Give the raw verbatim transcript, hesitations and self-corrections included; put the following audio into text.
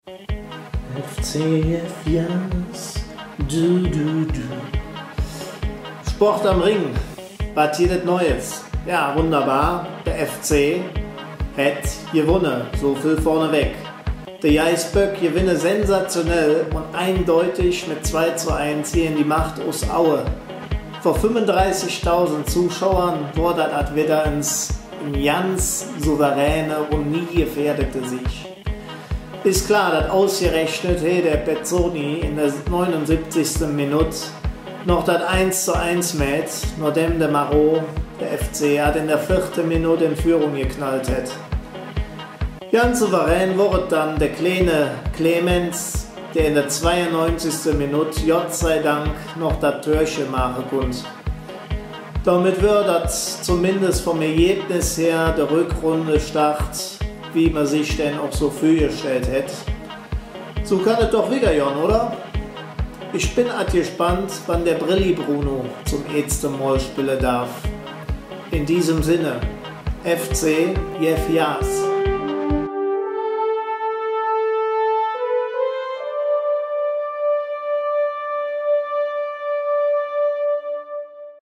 F C F Jans, du, du, du. Sport am Ring, wat gitt et Neues? Jo, wunderbar, der F C hät gewonne, su vill vörneweg. De Geißböck gewinne sensationell un eindeutig met zwei zu eins gäge die Macht us Aue. Vör fünfundreißigdausend Zuschauer wor dat ald widder ens ene ganz souveräne un nie gefährdete Sieg. Es klor, dat usgerechnet he der Pezzoni en der neunundsiebzigste Minutt noch dat eins zu eins mäht, nohdäm der Marot der F C ald en der veete Minutt en Führung geknallt hät. Ganz souverän wor et dann der kleine Clemens, dä en der zweiundneunzigste Minutt Gott sei Dank noch dat Törche maache kunnt. Domet wör dat zumindest vum Ergebnis her der Rückrundestart, wie mer sich dä och su vürgestallt hät. Su kann et doch wiggergonn, oder? Ich ben ald gespannt, wann der Brilli Bruno zom eetste Mol spille darf. En däm Sinne, F C, gev Gas!